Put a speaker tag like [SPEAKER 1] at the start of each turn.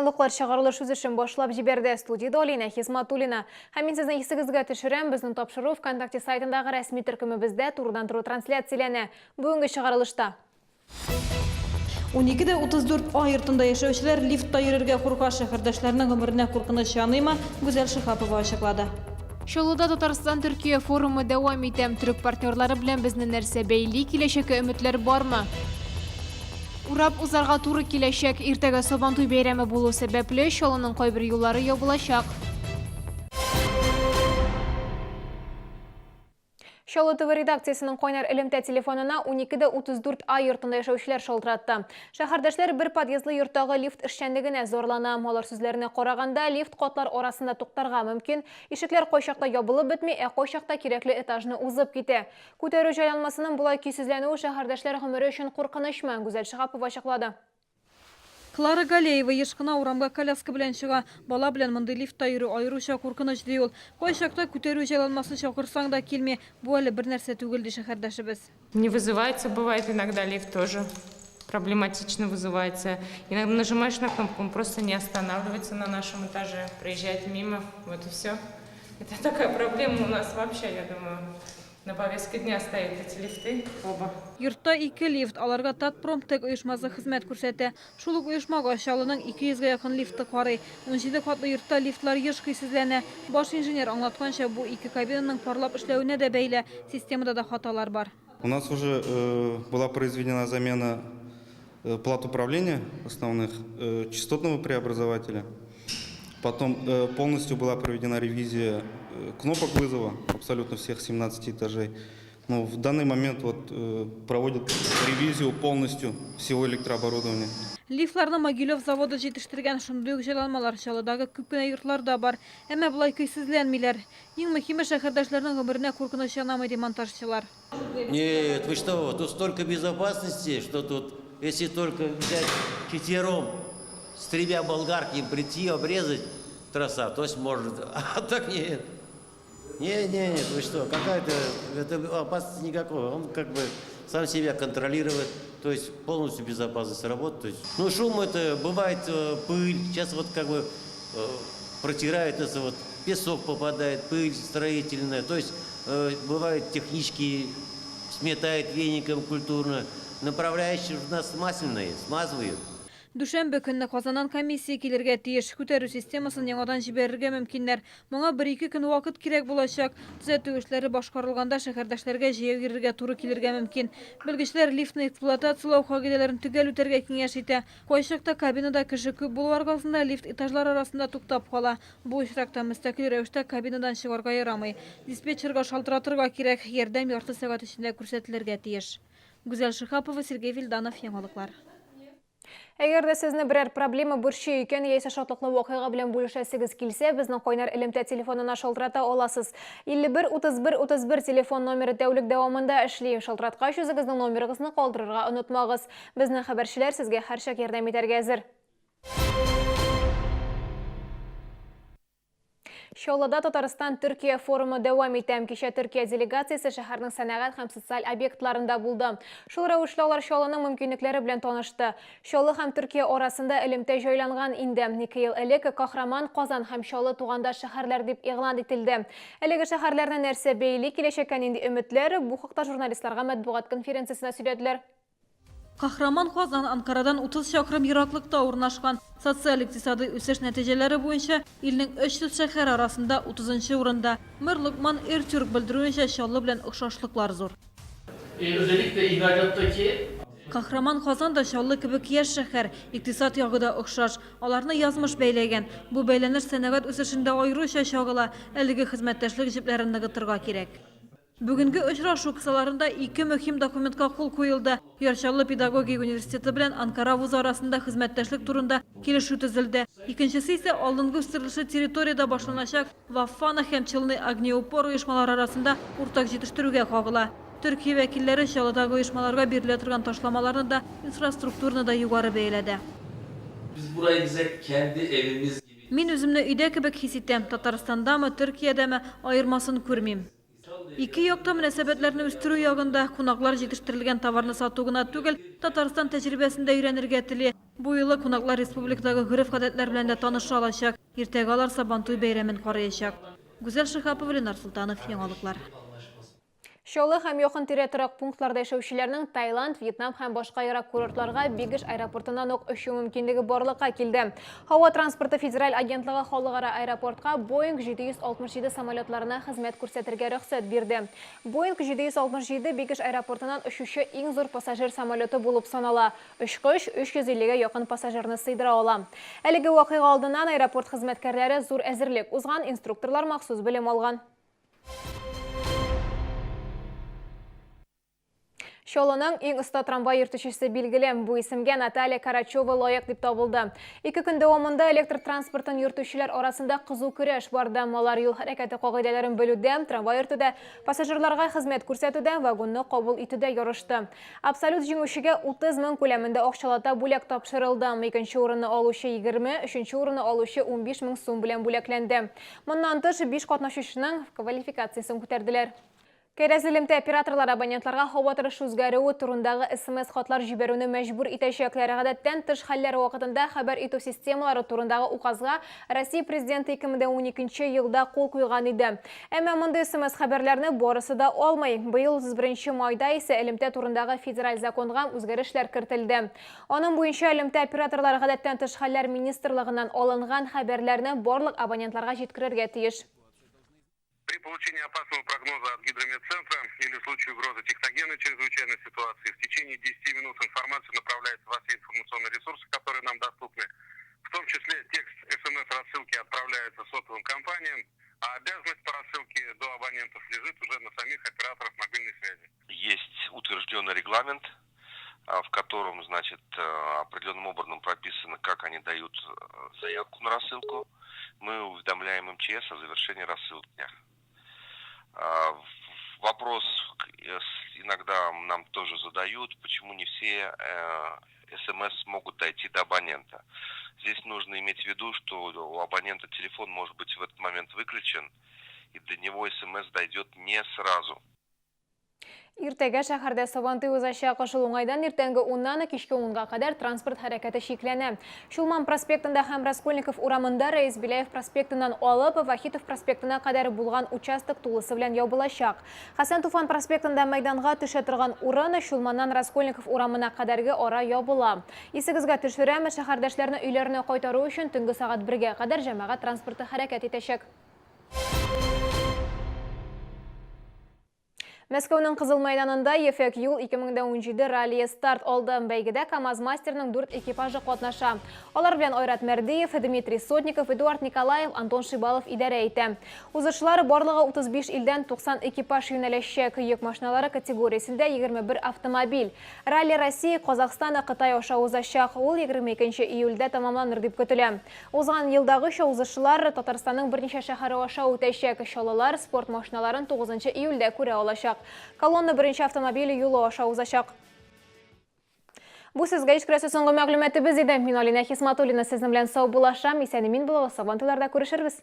[SPEAKER 1] Яңалыклар чыгарылыш үз эшен башлап җибәрде. Студиядә Алинә Хисматуллина. Һәм мин сезне исегезгә төшерәм, безнең тапшыру ВКонтакте сайтындагы рәсми төркемебездә турыдан-туры трансляцияләнә. Бүгенге чыгарылышта.
[SPEAKER 2] 12 дә 34 А йортында яшәүчеләр лифтта йөрергә курка, шәһәрдәшләрнең гомеренә куркыныч яныймы, Гүзәл Шиһапова ачыклады.
[SPEAKER 1] Чаллыда Татарстан-Төркия форумы дәвам итә. Төрек партнерлары белән безне нәрсә бәйли, киләчәккә өметләр бармы? Урап узарга туры киләчәк. Иртәгә Сабантуй бәйрәме булу сәбәпле, Чаллының кайбер юллары ябылачак. Чаллы ТВ редакциясенең кайнар элемтә телефонына 12 дә 34 А йортында яшәүчеләр шалтыратты. Шәһәрдәшләр бер подъездлы йорттагы лифт эшчәнлегенә зарлана. Алар сүзләренә караганда, лифт катлар арасында туктарга мөмкин. Ишекләр кайчакта ябылып бетми, ә кайчакта кирәкле этажны узып китә. Күтәрү җайланмасының болай көйсезләнүе шәһәрдәшләр гомере өчен куркынычмы? Гүзәл Шиһапова ачыклады.
[SPEAKER 2] Клара Галеева еш кына урамга коляска белән чыга. Бала белән мондый лифтта йөрү аеруча куркыныч, ди ул. Кайчакта күтәрү җайланмасын чакырсаң да килми. Бу әле бернәрсә түгел, ди шәһәрдәшебез.
[SPEAKER 3] Не вызывается, бывает иногда лифт тоже проблематично вызывается. Иногда нажимаешь на кнопку, он просто не останавливается на нашем этаже, проезжает мимо, вот и все. Это такая проблема у нас вообще, я думаю, на повестке дня стоит эти лифты оба.
[SPEAKER 2] Йортта ике лифт, аларга Татпромтек оешмасы хезмәт күрсәтә. Шул ук оешмага Чаллының 200гә якын лифты карый. 17 катлы йортта лифтлар еш көйсезләнә. Баш инженер аңлатканча, бу ике кабинаның парлап эшләвенә дә бәйле, системада да хаталар бар.
[SPEAKER 4] У нас уже была произведена замена плат управления основных, частотного преобразователя. Потом полностью была проведена ревизия кнопок вызова абсолютно всех 17 этажей. Но в данный момент вот проводят ревизию полностью всего электрооборудования.
[SPEAKER 2] Лифтларны Могилев заводы җитештергән, шундый ук җайланмалар Чаллыдагы күп кенә йортларда бар. Әмма болай көйсезләнмиләр. Иң мөһиме, шәһәрдәшләрнең гомеренә куркыныч янамый, ди монтажчылар.
[SPEAKER 5] Нет, вы что, тут столько безопасности, что тут, если только взять четвером, с тремя болгарки прийти, обрезать троса, то есть может, а так нет. Не, не, нет, вы что, какая-то, это опасности никакого, он как бы сам себя контролирует, то есть полностью безопасность работы. То есть, ну, шум это, бывает пыль, сейчас вот как бы протирает это вот, песок попадает, пыль строительная, то есть бывает, технички сметает веником культурно, направляющие у нас масляные, смазывают.
[SPEAKER 2] Дүшәмбе көнне Казаннан комиссия килергә тиеш. Күтәрү системасын яңадан җибәрергә мөмкиннәр. Моңа бер-ике көн вакыт кирәк булачак. Төзәтү эшләре башкарылганда шәһәрдәшләргә җәяү йөрергә туры килергә мөмкин. Белгечләр лифтны эксплуатацияләү кагыйдәләрен төгәл үтәргә киңәш итә. Кайчакта кабинада кеше күп булу аркасында лифт этажлар арасында туктап кала. Бу очракта мөстәкыйль рәвештә кабинадан чыгарга ярамый. Диспетчерга шалтыратырга кирәк. Ярдәм ярты сәгать эчендә күрсәтелергә тиеш. Гүзәл Шиһапова, Сергей Вильданов, Яңалыклар.
[SPEAKER 1] Әгәр дә сезне берәр проблема борчый икән, яисә шатлыклы вакыйга белән бүлешәсегез килсә, безнең кайнар элемтә телефонына шалтырата аласыз. 51 31 31 телефон номеры тәүлек дәвамында эшли. Шалтыраткач, үзегезнең номерыгызны калдырырга онытмагыз. Безнең хәбәрчеләр сезгә һәрчак ярдәм итәргә әзер. Чаллыда Татарстан-Төркия форумы дәвам итә. Кичә Төркия делегациясе шәһәрнең сәнәгать һәм социаль объектларында булды. Шул рәвешле алар Чаллының мөмкинлекләре белән танышты. Чаллы һәм Төркия арасында элемтә җайланган инде. 2 ел элек Кахраман, Казан һәм Чаллы тугандаш шәһәрләр дип игълан ителде. Әлеге шәһәрләрне нәрсә бәйли, киләчәккә нинди өметләр? Бу хакта журналистларга матбугат конференциясендә сөйләделәр.
[SPEAKER 2] Кахраман Казан Анкарадан 30 чакрым ераклыкта урнашкан. Социаль-икътисадый үсеш нәтиҗәләре буенча илнең 300 шәһәре арасында 30 нчы урында. Мэр Локман Эртюрк белдерүенчә, Чаллы белән охшашлыклар зур. Кахраман Казан да Чаллы кебек яшь шәһәр, икътисад ягы да охшаш. Аларны язмыш бәйләгән. Бу бәйләнеш сәнәгать үсешендә аеруча чагыла. Әлеге хезмәттәшлек җепләрен ныгытырга кирәк. Бүгенге очрашу кысаларында ике мөһим документка кул куелды. Яр Чаллы педагогия университеты белән Анкара вузы арасында хезмәттәшлек турында килешү төзелде. Икенчесе исә алдынгы үстерелеше территориядә башланачак Ваффана һәм Челны Огнеупор оешмалары арасында уртак җитештерүгә кагыла. Төркия вәкилләре Чаллыдагы оешмаларга бирелә торган ташламаларны да, инфраструктураны да югары бәяләде.
[SPEAKER 6] Biz burayı bize kendi evimiz gibi.
[SPEAKER 2] Мин үземне өйдә кебек хис итәм, Татарстандамы, Төркиядәме, аермасын күрмим. Ике як та мөнәсәбәтләрне үстерү ягында. Кунаклар җитештерелгән товарны сату гына түгел, Татарстан тәҗрибәсен дә өйрәнергә тели. Бу юлы кунаклар республикадагы гореф-гадәтләр белән дә таныша алачак. Иртәгә алар Сабантуй бәйрәмен карыячак. Гүзәл Шиһапова, Ленар Солтанов, Яңалыклар.
[SPEAKER 1] Чаллы һәм якын-тирә торак пунктларда яшәүчеләрнең Таиланд, Вьетнам һәм башка ерак курортларга Бигеш аэропортыннан ук очу мөмкинлеге барлыкка килде. Һава транспорты федераль агентлыгы халыкара аэропортка Boeing 767 самолетларына хезмәт күрсәтергә рөхсәт бирде. Boeing 767 Бигеш аэропортыннан очучы иң зур пассажир самолеты булып санала. Очкыч 350 гә якын пассажирны сыйдыра ала. Әлеге вакыйга алдыннан аэропорт хезмәткәрләре зур әзерлек узган, инструкторлар махсус белем алган. Чаллының иң оста трамвай йөртүчесе билгеле. Бу исемгә Наталья Карачева лаек дип табылды. Ике көн дәвамында электр транспортын йөртүчеләр арасында кызу көрәш барды. Алар юл хәрәкәте кагыйдәләрен белүдә, трамвай йөртүдә, пассажирларга хезмәт күрсәтүдә, вагонны кабул итүдә ярышты. Абсолют җиңүчегә 30 мең күләмендә акчалата бүләк тапшырылды. Икенче урынны алучы 20, өченче урынны алучы 15 мең сум белән бүләкләнде. Моннан тыш, биш катнашучының квалификациясен күтәрделәр. Кәрәз элемтә операторлары абонентларга һава торышы үзгәрүе турындагы СМС-хатлар җибәрүне мәҗбүр итәчәкләр. Гадәттән тыш хәлләр вакытында хәбәр итү системалары турындагы указга Россия Президенты 2012 елда кул куйган иде. Әмма мондый СМС-хәбәрләрне барысы да алмый. Быел 31 майда исә элемтә турындагы федераль законга үзгәрешләр кертелде. Аның буенча элемтә операторлары гадәттән тыш хәлләр министрлыгыннан алынган хәбәрләрне барлык абонентларга җиткерергә тиеш.
[SPEAKER 7] При получении опасного прогноза от гидрометцентра или в случае угрозы техногенной чрезвычайной ситуации в течение 10 минут информация направляется во все информационные ресурсы, которые нам доступны. В том числе текст СМС-рассылки отправляется сотовым компаниям, а обязанность по рассылке до абонентов лежит уже на самих операторах мобильной связи.
[SPEAKER 8] Есть утвержденный регламент, в котором, значит, определенным образом прописано, как они дают заявку на рассылку. Мы уведомляем МЧС о завершении рассылки. Вопрос иногда нам тоже задают, почему не все СМС могут дойти до абонента. Здесь нужно иметь в виду, что у абонента телефон может быть в этот момент выключен, и до него СМС дойдет не сразу.
[SPEAKER 1] Иртәгә шәһәрдә Сабантуй узачак. Шул уңайдан иртәнге уннан кичке унга кадәр транспорт хәрәкәте чикләнә. Чулман проспектында һәм Раскольников урамында Рәис Беляев проспектыннан алып Вахитов проспектына кадәр булган участок тулысы белән ябылачак. Хәсән Туфан проспектында мәйданга төшә торган урын Чулманнан Раскольников урамына кадәрге ара ябыла. Исегезгә төшерәм, шәһәрдәшләрне өйләренә кайтару өчен төнге сәгать бергә кадәр җәмәгать транспорты хәрәкәт итәчәк. Мәскәүнең Кызыл мәйданында Ефәк юл 2017 раллие старт алды. Бәйгедә КАМАЗ-мастерның дүрт экипажы катнаша. Алар белән Айрат Мәрдиев, Дмитрий Сотников, Эдуард Николаев, Антон Шибалов идарә итә. Узышлар барлыгы 35 илдән 90 экипаж юнәләшчәк. Йөк машиналары категориясендә 21 автомобиль. Ралли Россия, Казахстан, Кытай аша узачак. Ул 22 июльдә тәмамланыр дип көтелә. Узган елдагыча узышлар Татарстанның берничә шәһәре аша үтәчәк. Чаллылар спорт машиналарын 9 июльдә күрә алачак. Колонна беренче автомобиль юлы аша узачак. Бу сезгә җиткерәсе соңгы мәгълүматыбыз иде. Мин Алинә Хисматуллина сезнең белән саубуллашам. Исән-имин булыгыз, Сабантуйларда күрешербез.